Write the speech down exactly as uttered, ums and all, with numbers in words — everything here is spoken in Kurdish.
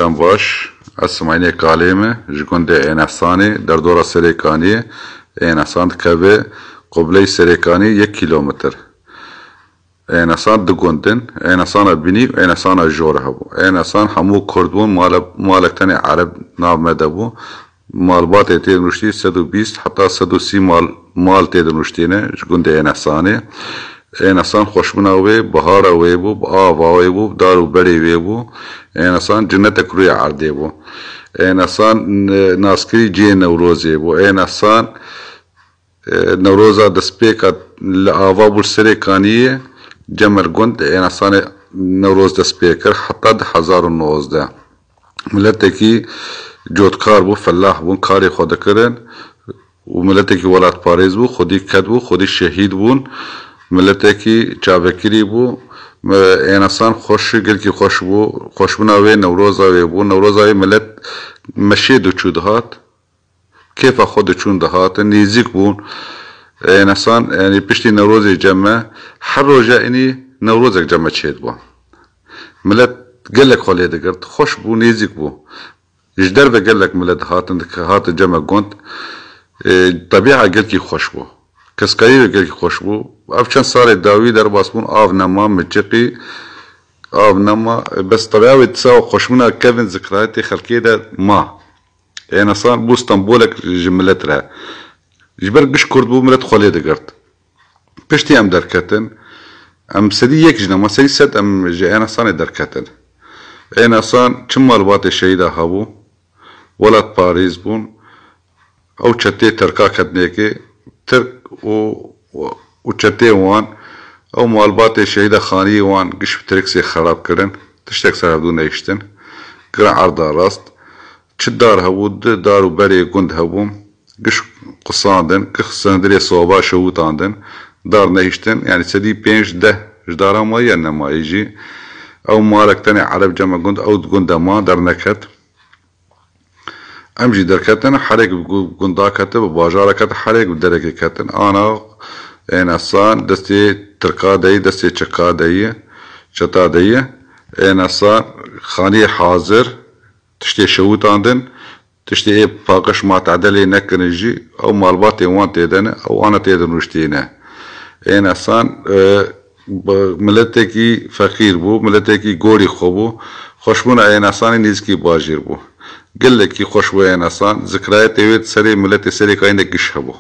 Can baş, ez Simaynê Kalê me, ji gundê Ênesanê, derdora Serêkaniyê, Ênesan dikeve qubleyê Serêkaniyê yek kîlometr. Ênesan du gund in, Ênesana Binî û Ênesana Jor hebû. Ênesan hemû Kurd bûn, male-, malek tenê Ereb nav me de bû. Malbatê tê nuştî sed û bîst heta sed û sî mal, mal tê de nuştîne ji gundê Ênesanê. Ênesan xweşbûna wê, bihara wê bû, bi ava wê bû, bi dar û berê wê bû. Ênesan cinetek rûyê erdê bû. Ênesan, e, naskirî cihê Newrozê bû. Ênesan, e, Newroza destpêka li ava bû li Serêkaniyê, Cemel Gund, Ênesanê Newroz dest pê kir, heta du hezar û nozdeh. Miletekî cotkar bû, felah bûn, karê xwe dikirin û miletekî welatparêz bû, xwedî ked bû, xwedî şehîd bûn. Miletekî çavekirî bû. Me-, Ênesan xweş, gelkî xweş bû. Xweşbûna wê, Newroza wê bû. Newroza wê milet meşê diçû dihat. Kêfa xwe diçûn dihatin, nêzîk bûn. Ênesan, yanî piştî Newrozê cem me, her roja inî Newrozek cem me çêdibû. Milet gelek xwe lê digirt, xweş bû, nêzîk bû. Ji derve gelek milet hatin, dik-, hatin cem me gund. Ê, tebîa gelkî xweş bû. Keskarî wê gelkî xweş bû. Ev çend salê dawî derbas bûn, av nema, miçiqî, av nema. Bes tebîa wê disa xweşbûna kevin zikrayetê xelkê de ma. Ênesan bû stembolek ji milet re. Ji ber giş Kurd bû, milet xwe lê digirt. Piştî em derketin, em sedî yek jî nema, sedî sed em ji Ênesanê derketin. Ênesan çi malbatê şehîda hebû, welatparêz bûn. Ew çetê Tirka ketinêkê, Tirk û, û çetê wan, ew malbatê şehîda xaniyê wan giş bi Tirksê xerab kirin. Tiştek ser hevdû nehiştin. Girin erda rast. Çi dar hebû, di dar û berê gund hebû. Giş qusandin, giş sindirê soba şewitandin. Dar nehiştin, yanî sedî pênc deh ji dara mayî ya nemayî jî. Ew malek tenê Ereb cem me gund, ew di gund de ma, derneket. Em jî derketin, herêk bi gu-, gunda kete, bi bajara kete, herêk bi derekê ketin. Ana Ênesan destê Tirka deyî, destê çeka deyî, çeta deyî. Ênesan xaniyê hazir, tiştê şewitandin, tiştê ê paqij matedelê nekirin jî, ew malbatê wan tê de ne, ew ana tê de nuştîne. Ênesan, e, bi miletekî feqîr bû, miletekî gorî xwe bû. Xweşbûna Ênesanê nêzîkî bajêr bû. Gelekî xweş bû Ênesan, zikrayetê wê di serê miletê Serêkayê ne giş hebû.